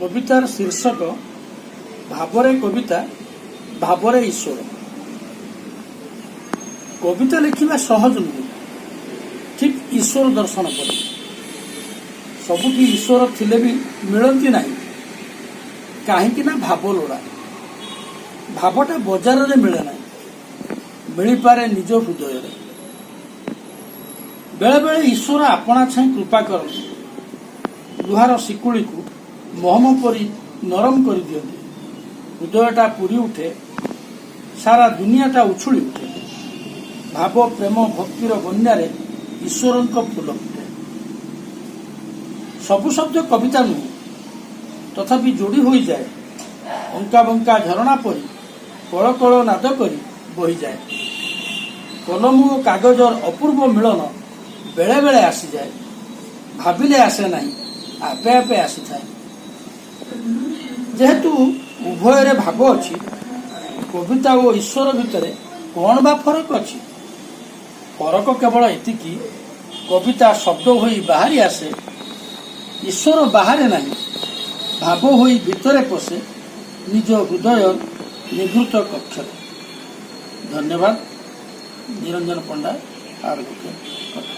କବିତାର ଶୀର୍ଷକ ଭାବରେ କବିତା, ଭାବରେ ଈଶ୍ୱର। କବିତା ଲେଖିବା ସହଜ ନୁହେଁ, ଠିକ୍ ଈଶ୍ୱର ଦର୍ଶନ ପରି। ସବୁଠି ଈଶ୍ୱର ଥିଲେ ବି ମିଳନ୍ତି ନାହିଁ। କାହିଁକି ନା ଭାବ ଲୋଡ଼ା। ଭାବଟା ବଜାରରେ ମିଳେ ନାହିଁ, ମିଳିପାରେ ନିଜ ହୃଦୟରେ। ବେଳେବେଳେ ଈଶ୍ୱର ଆପଣା ଛାଏଁ କୃପା କରନ୍ତି, ଲୁହାର ଶିକୁଳିକୁ ମହମ ପରି ନରମ କରିଦିଅନ୍ତି। ହୃଦୟଟା ପୁରି ଉଠେ, ସାରା ଦୁନିଆଟା ଉଛୁଳି ଉଠେ। ଭାବ, ପ୍ରେମ, ଭକ୍ତିର ବନ୍ୟାରେ ଈଶ୍ୱରଙ୍କ ଫୁଲ ଫୁଟେ। ସବୁ ଶବ୍ଦ କବିତା ନୁହେଁ, ତଥାପି ଯୋଡ଼ି ହୋଇଯାଏ। ଅଙ୍କା ବଙ୍କା ଝରଣା ପରି କଳ କଳ ନାଦ କରି ବହିଯାଏ। କଲମ ଓ କାଗଜର ଅପୂର୍ବ ମିଳନ ବେଳେ ବେଳେ ଆସିଯାଏ। ଭାବିଲେ ଆସେ ନାହିଁ, ଆପେ ଆପେ ଆସିଥାଏ। ଯେହେତୁ ଉଭୟରେ ଭାବ ଅଛି, କବିତା ଓ ଈଶ୍ୱର ଭିତରେ କଣ ବା ଫରକ ଅଛି? ଫରକ କେବଳ ଏତିକି, କବିତା ଶବ୍ଦ ହୋଇ ବାହାରି ଆସେ, ଈଶ୍ୱର ବାହାରେ ନାହିଁ, ଭାବ ହୋଇ ଭିତରେ ପଶେ ନିଜ ହୃଦୟ ନିଭୃତ କକ୍ଷରେ। ଧନ୍ୟବାଦ। ନିରଞ୍ଜନ ପଣ୍ଡା, ଆଡଭୋକେଟ, କଟକ।